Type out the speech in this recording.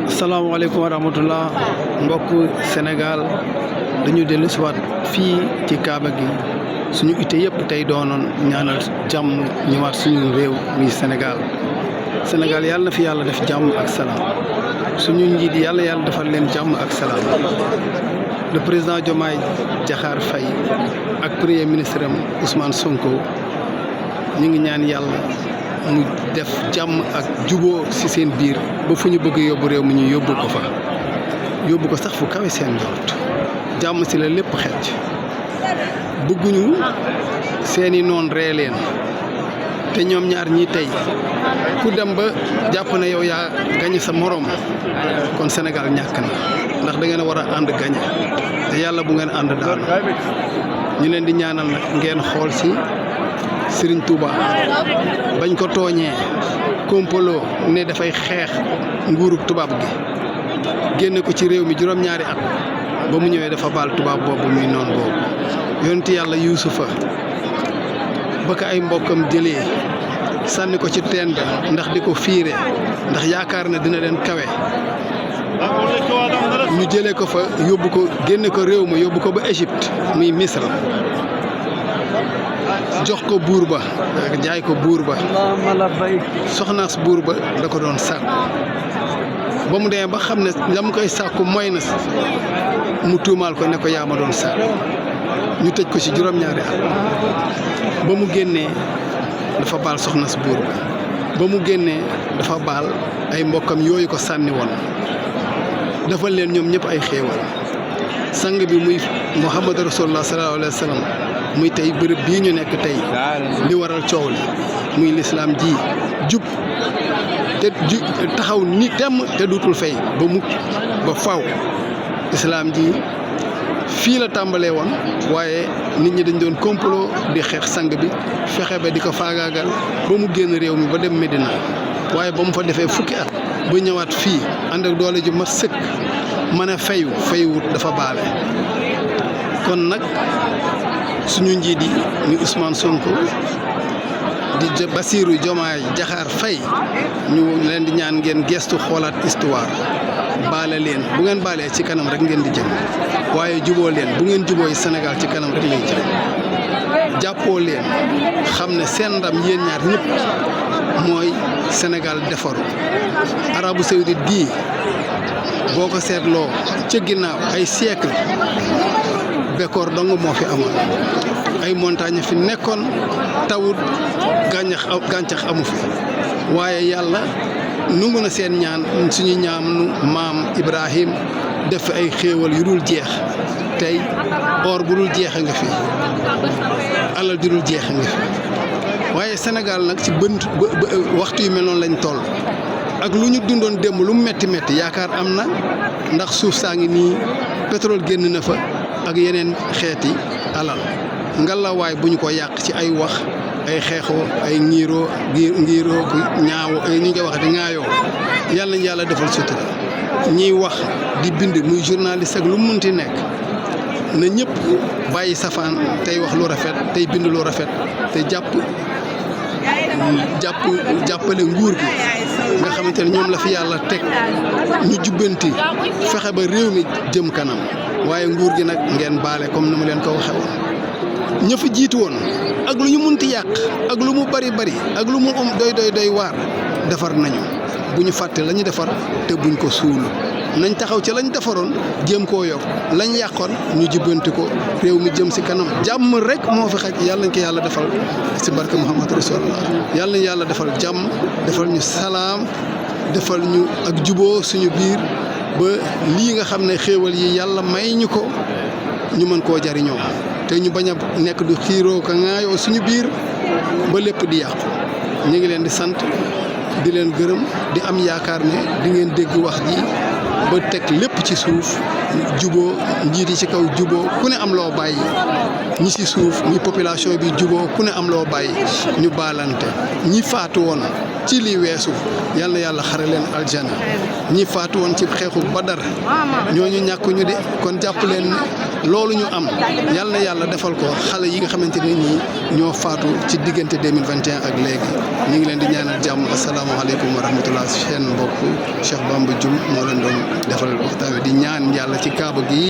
salaamaaleykum wa rahmatullah mbokku Sénégal dañu dellu si waat fii ci Kaaba gi suñu ité yëpp tey doonoon ñaanal jàmm ñëwaat suñu réew muy Sénégal yàlla na fi yàlla def jàmm ak salaam suñu njiit yàlla defal leen jàmm ak salaam le président Diomaye Diakhar Faye ak premier ministre am Ousmane Sonko ñu ngi ñaan yàlla mu def jàmm ak juboo ci seen biir ba fu ñu bëgg yóbbu réew mi ñu yóbbu ko fa yóbbu ko sax fu kawe seen njort jàmm ci la lépp xecc bëgguñu seeni noon ree leen te ñoom ñaar ñii tey ku dem ba jàpp na yow yaa gañe sa moroom kon Sénégal ñàkk na ndax da ngeen a war a ànd gañe te yàlla bu ngeen ànd daal ñu leen di ñaanal nag ngeen xool ci Serigne Touba bañ ko tooñee kompaloo ne dafay xeex nguurug tubaab gi génne ko ci réew mi juróom-ñaari at ba mu ñëwee dafa baal tubaab boobu muy noon boobu yonti yàlla Yuusufa ba ko ay mbokkam jëlee sànni ko ci teen ba ndax di ko fiire ndax yaakaar na dina leen kawe ñu jëlee ko fa yóbbu ko génne ko réew ma yóbbu ko ba Égypte muy Misra jox ko buur ba jaay ko buur ba soxnaas buur ba da ko doon sàkku ba mu demee ba xam ne la mu koy sàkku mooy na mu tuumaal ko ne ko yaa ma doon sàkku ñu tëj ko ci juróom-ñaari at ba mu génnee dafa baal soxnaas buur ba mu génnee dafa baal ay mbokkam yooyu ko sànni woon dafa leen ñoom ñëpp ay xéewal sang bi muy Muhammad Rasulullah sallallahu alayhi wa sallam muy tey bërëb bii ñu nekk tey li waral coow li muy lislaam ji jub te taxaw ni temm te duutul fay ba mukk ba faw lislaam ji fii la tàmbalee woon waaye nit ñi dañ doon complot di xeex sang bi fexe ba di ko faagaagal ba mu génn réew mi ba dem Medina waaye ba mu fa defee fukki at ba ñëwaat fii ànd ak doole ju mat sëkk mën a fayuwut dafa baale kon nag suñu njiit yi muy Ousmane Sonko di Bassirou Diomaye Diakhar Faye ñu leen di ñaan ngeen gestu xoolaat histoire baale leen bu ngeen baalee ci kanam rek ngeen di jëm waaye juboo leen bu ngeen jubooy Sénégal ci kanam rek lay jëm jàppoo leen xam ne seen ndam yéen ñaar ñëpp mooy Sénégal defaru Arabie Saoudite gii boo ko seetloo ca ginnaaw ay siècle bekkoor dong moo fi amoon ay montagne fi nekkoon tawut gàncax amu fi waaye yàlla nungu na seen ñaan suñu ñaam maam Ibrahim def ay xéewal yu dul jeex tey or bu dul jeex nga fi alal ju dul jeex nga fi waaye Sénégal nag ci waxtu yu mel noonu lañ toll ak lu ñu dundoon démb lu mu metti yaakaar am na ndax suuf saa ngi nii pétrole génn na fa ak yeneen xeeti alal ngalawaay bu ñu ko yàq ci ay wax ay xeexoo ay ngiiroo ñaawo ñu ngi wax di ŋaayoo yàlla nañu yàlla defal sutura ñiy wax di bind muy journaliste ak lu mu munti nekk na ñëpp bàyyi safaan tey wax lu rafet tey bind lu rafet te jàppale nguur gi nga xamante ne ñoom la fi yàlla teg ñu jubbanti fexe ba réew mi jëm kanam waaye nguur gi nag ngeen baale comme ni ma leen ko waxee woon ña fa jiitu woon ak lu ñu munti yàq ak lu mu bari ak lu mu doy waar defar nañu bu ñu fàtte la ñu defar te buñ ko suulu nañ taxaw ci lañ defaroon jéem koo yokk lañ yàqoon ñu jubbanti ko réew mi jëm ci kanam jàmm rek moo fi xaj yàlla nañ ko yàlla defal ci barke Muhammad Rasulullah yàlla nañ yàlla defal jàmm defal ñu salaam defal ñu ak juboo suñu biir ba lii nga xam ne xéewal yi yàlla may ñu ko ñu mën koo jariñoo te ñu bañ a nekk du xiiroo ka ŋaayoo suñu biir ba lépp di yàqu ñu ngi leen di sant di leen gërëm di am yaakaar ne di ngeen dégg wax ji ba teg lépp ci suuf juboo njiit yi ci kaw juboo ku ne am loo bàyyi ñi ci suuf ñi population bi juboo ku ne am loo bàyyi ñu baalante ñi faatu woon ci li weesu yal na yàlla xare leen aljana ñi faatu woon ci xeexu Badar ñooñu ñàkkuñu de kon jàpp leen loolu ñu am yal na yàlla defal ko xale yi nga xamante ne nii ñoo faatu ci diggante 2021 ak léegi ñu ngi leen di ñaanal jàmm asalaamaaleykum wa rahmatullah seen mbokk Cheikh Bamba Dioum moo leen doon defal waxtaan di ñaan yàlla ci kaaba gi